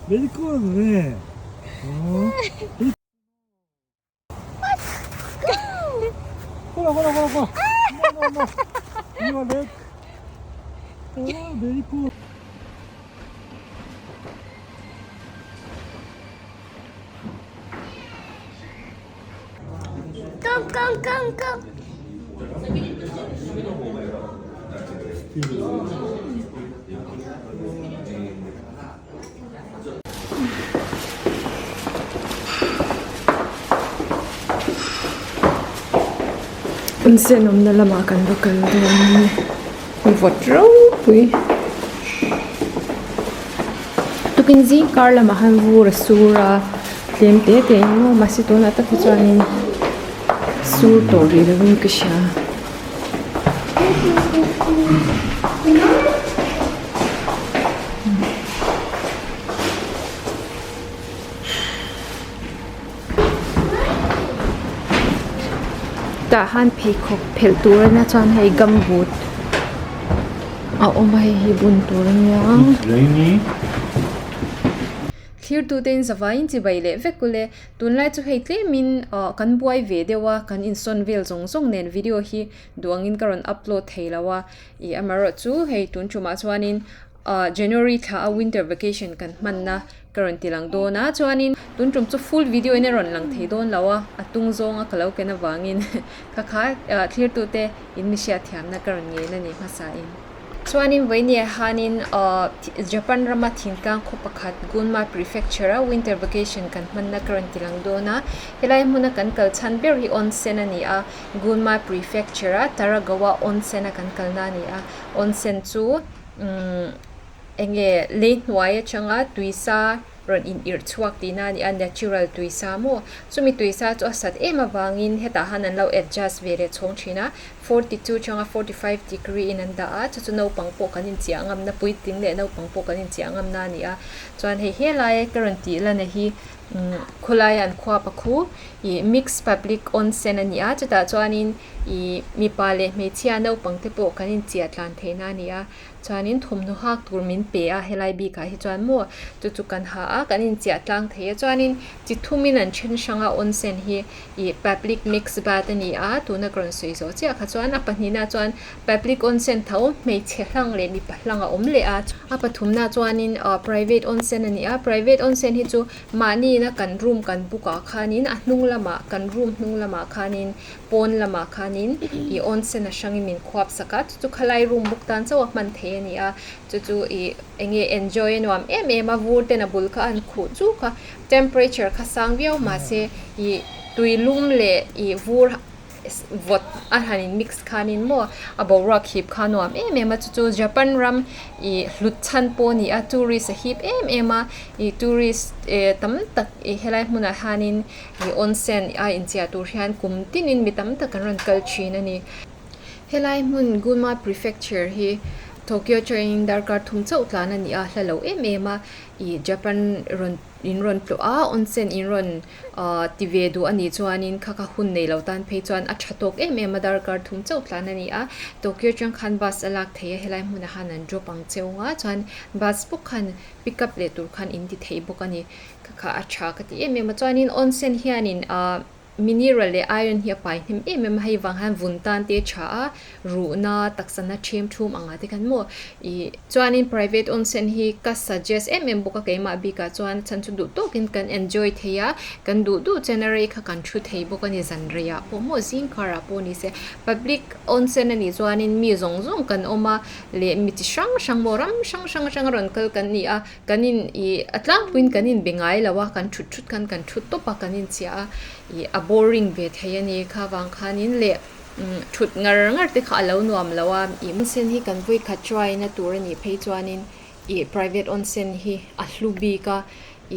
Very cold ね。ほらほらほらほら。No, no, no. Your leg. Oh, very cold. Go go go go. Onsen awmna lamah kan va kal dawn a ni vawt ropui tukin zing kar lamah khan vur a sur a tlem te te in maw mahse tunah tak hi chuanin sur tawh rih lovin ka hria. Tah han pheikhawk phelh tur a nia chuan hei gumboot a awm a hei hi bun tur a nia. Thlir tute in zavaiin chibai leh vek ule tunlai chu hei tlemin ah kan buai ve deuh a kan insawn vel zawng zawng nen video hi duh angin ka rawn upload thei lo a ih amaherawhchu hei tun tumah chuanin ah January thla a winter vacation kan hmanna ka rawn ti lang dawn a chuanin tun tum chu full video in a rawn lang thei dawn lo a a tung zawnga ka lo ken avangin kha kha ah thlir tute in mi hriat thiamna ka rawn ngen a ni hmasa in. Chuanin vawinia hianin ah Japan rama thingtlang khaw pakhat Gunma prefecture a winter vacation kan hmanna ka rawn ti lang dawn a helai hmuna kan kal chhan ber hi onsen a ni a Gunma prefecture a Taragawa onsen a kan kalna a ni a onsen chu umm eng nge lei hnuai atanga tuisa rawn in irh chhuak tihna a ni a natural tuisa maw chumi tuisa chu a sat em avangin hetah han an lo adjust ve leh chhawng thin a 42 changa 45 degree in an dah a chu chu naupang pawh kan inchiah ngamna puitling leh naupang pawh kan inchiah ngamna a ni a chuan hei helai ka rawn tih lan hi umm khawlaia an khuap a khu ih mix public onsen a ni a chutah chuanin ih mipa leh hmeichhia naupang te pawh kan inchiah tlan theihna a ni a. Chuanin thawmhnaw hak tur min pe a helai bikah hi chuan maw chu chu kan ha a kan inchiah tlang thei a chuanin chi thumin an then hrang a onsen hi ih public mix bath a ni a tuna ka rawn sawi zawh chiah kha chuan a pahnihna chuan public onsen tho hmeichhe hlang leh mipa hlang a awm leh a a pathumna chuanin ah private onsen a ni a private onsen hi chu mahni ina kan room kan book ah khanin a hnung lamah kan room hnung lamah khanin pawn lamah khanin ih onsen a hrangin min khuap sak a chu chu khalai room bawk tan chauh a hman thei a ni a chu chu ih eng nge enjoy a nuam em em a vur ten a bul kha a han khuh chuk a temperature kha sang viau mahse ih tui lum leh ih vur vawt a han in mix khanin maw a boruak hip kha a nuam em em a chu chu Japan ram ih hlut chhan pawh a ni a tourist a hip em em a ih tourist eh tam tak ih helai hmunah hianin Ih onsen a inchiah tur hian kum tinin mi tam tak an rawn kal thin a ni. Helai hmun Gunma Prefecture hi Tokyo atangin darkar thum chauh tlan a ni a, hla lo em em a. Ih Japan rawn in rawn tlawh a, onsen in rawn ah ti ve duh a nih chuanin kha kha hun nei lo tan phei chuan a tha tawk em em a, darkar thum chauh tlan a ni a. Tokyo atang khan bus a lak theih a, helai hmunah khan an drop ang cheu nga chuan bus bawk khan pick up leh tur khan in ti thei bawk a ni. Ka kha a tha ka ti em em a chuanin onsen hianin ahh mineral leh iron hi a pai hnem em em a hei vang hian vun tan te a tha a ruhna taksa na them thum ang ah te khan maw ih chuanin private onsen hi ka suggest em em bawk a keimah bikah chuan chhan chu duh tawkin kan enjoy thei a kan duh duh chen a rei kha kan thu thei bawk a ni zan reiah pawh maw zing karah pawh ni se public onsen a nih chuanin mi zawng zawng kan awm a leh mi chi hrang hrang maw ram hrang hrang atanga rawn kal kan ni a. Kan in ih a tlangpuiin kan in be ngai lo a, kan thut thut khan kan thut tawp a, kan inchhiah a, ih a boring ve thei a ni. Kha vang khanin leh thut ngar ngar te kha a lo nuam lo a, ih onsen hi kan vawi khat try na tur a nih phei chuanin ih private onsen hi a hlu bik a,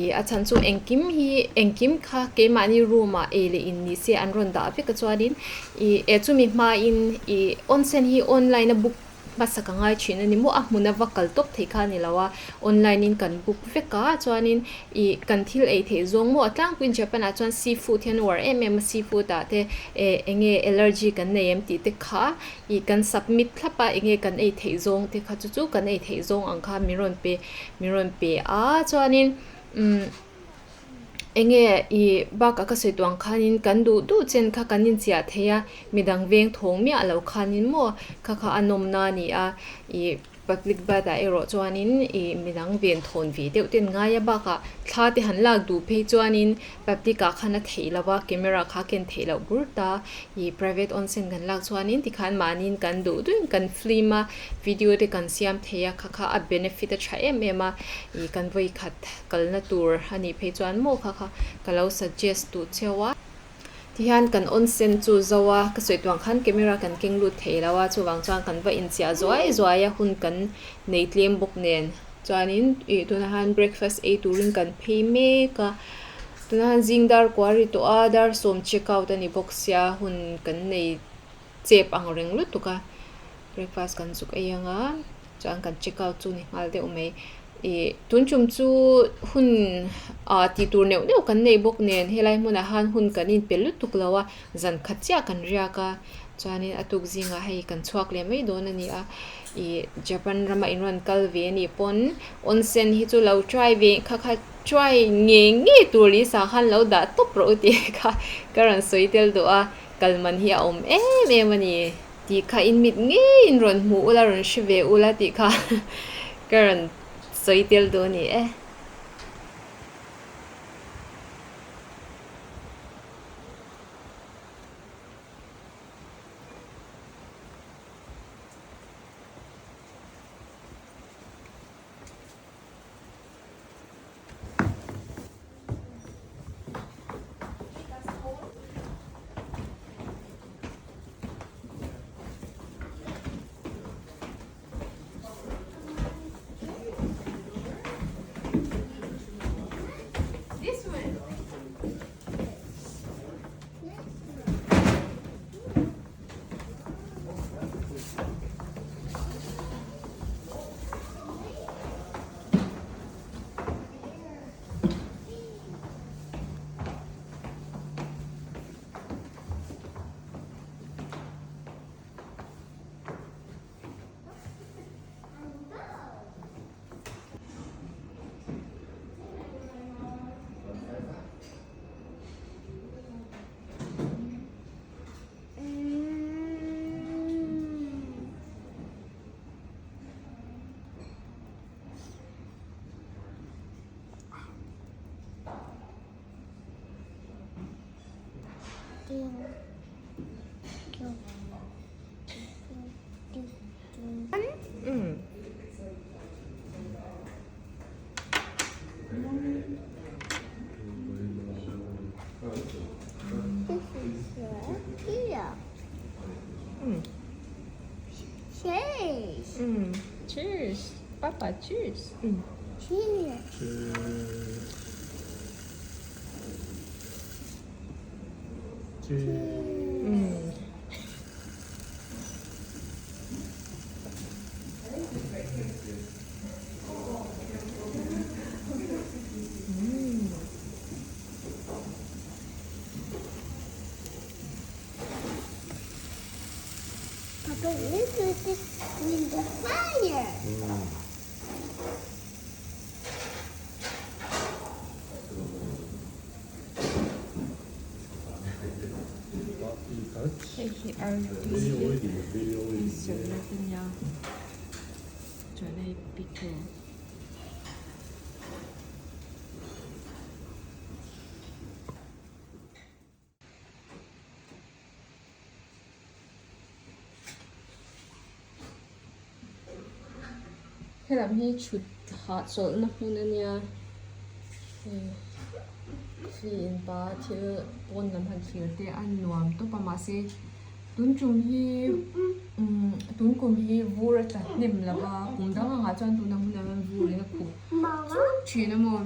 ih a chhan chu engkim hi engkim kha keimahni room ah ei leh in ni se an rawn dah vek a chuanin ih eh chumi hmain ih onsen hi online a book. hmasa ka ngai thin a ni maw a hmun a va kal tawp theih kha a ni lo a online in kan book vek a chuanin ih kan thil ei theih zawng maw a tlangpuiin Japan ah chuan seafood hian uar em em a seafood ah te eh eng nge allergy kan nei em tih te kha ih kan submit thlap a eng nge kan ei theih zawng te kha chu chu kan ei theih zawng ang kha min rawn pe min rawn pe a chuanin umm. Eng nge ih bakah ka sawi tawh ang khanin kan duh duh chen kha kan inchiah thei a, midang veng thawng miah lo khanin maw kha kha a nawmna a ni a, ih public bath ah erawh chuanin ih midang ven thawn ve deuh te an ngai a, bakah thla te han lak duh phei chuanin public ah khan a theih lo a, camera kha a ken theih loh bur ta, ih private onsen kan lak chuanin tikhan mahniin kan duh duhin kan film a, video te kan siam thei a, kha kha a benefit a tha em em a, ih kan vawi khat. Kalna tur a nih phei chuan maw kha kha ka lo suggest duh cheu a. Tihian kan onsen chu zo a, ka sawi tuang khan camera kan keng lut thei lo a, chuvang chuan kan va inchiah zuai zuai a, hun kan nei tlem bawk nen. Chuanin ih tunah hian breakfast ei turin kan phei mek a, tunah hian zing dar kua ri tawh a, dar sawm check out a ni bawk sia, hun kan nei chep ang reng lutuk a, breakfast kan zuk ei ang a. Chuan kan check out chu ni nghal deuh mai. Ih tun tum chu hun ah tih tur neuh neuh kan nei bawk nen helai hmunah khan hun kan inpe lutuk lo a, zan khat chiah kan riak a, chuanin a tuk zingah hei kan chhuak leh mai dawn a ni a. Ih Japan rama in rawn kal ve a nih pawn onsen hi chu lo try ve kha kha try ngei ngei tur lisa khan lo dah tawp rawh u tih kha ka rawn sawi tel duh a, kal man hi a awm em em a ni. Tih kha in mit ngeiin rawn hmu ula, rawn hre ve ula tih kha ka rawn sawi tel duh a ni e. Cheers, Papa, cheers. Cheers. Cheers. Papa, this is with the fire. Hei hi artui inserhna te nia chuan hei pickle. Helam hi thut hahchawlhna hmun a nia hei thli in pa thil pawn lam han thlir te a nuam tawp a mahse tun tum hi umm tun kum hi vur a tla hnem lo va kum dang angah chuan tuna hunah hian vur in a khuh chuk thin a maw.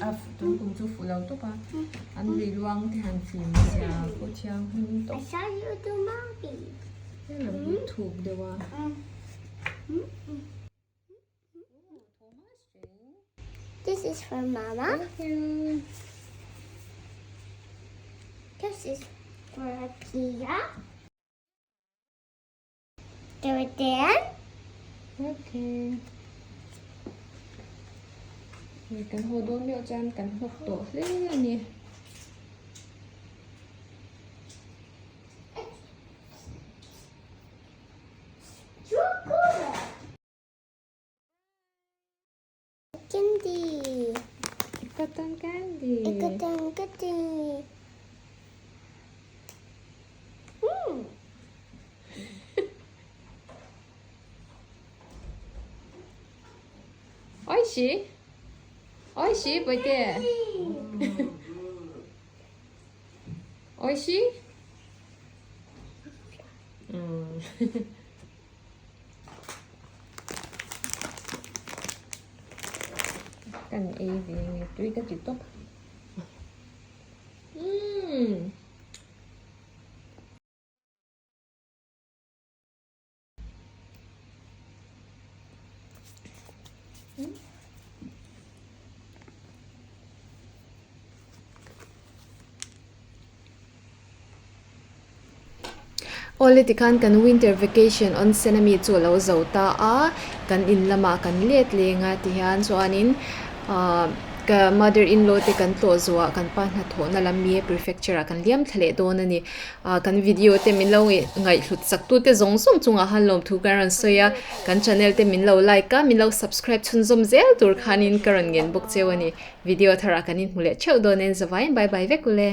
A tun kum chu fuh lo tawp a an lui luang te han fim zia pawh thianghlim tawp. Helam hi thuk deuh a. This is for mama. Thank you. This is for Pia. Jordan. Okay. Hei kan haw dawn meuh chuan kan hlawk tawh hle a ni. Candy. Cotton candy. Cotton candy. Mm. Oishi? Oishi, Boite? Oishi? Mm. Kan ei ve nge tui ka ti tawp. Umm. Awle tikhan kan winter vacation onsen ami chu a lo zo ta a, kan in lamah kan let leng a tihian chuanin ahh ka mother in law te kan tlawh zuah kan pa hnathawhna lam mi prefecture ah kan liam thla leh dawn a ni. Ah kan video te min lo ngaihhlut sak tu te zawng zawng chungah han lawmthu kan rawn sawi a, kan channel te min lo like a, min lo subscribe chhunzawm zel tur khanin ka rawn ngen bawk cheu a ni. Video tharah kan inhmu leh theuh dawn e, zavaiin bye bye vek ule.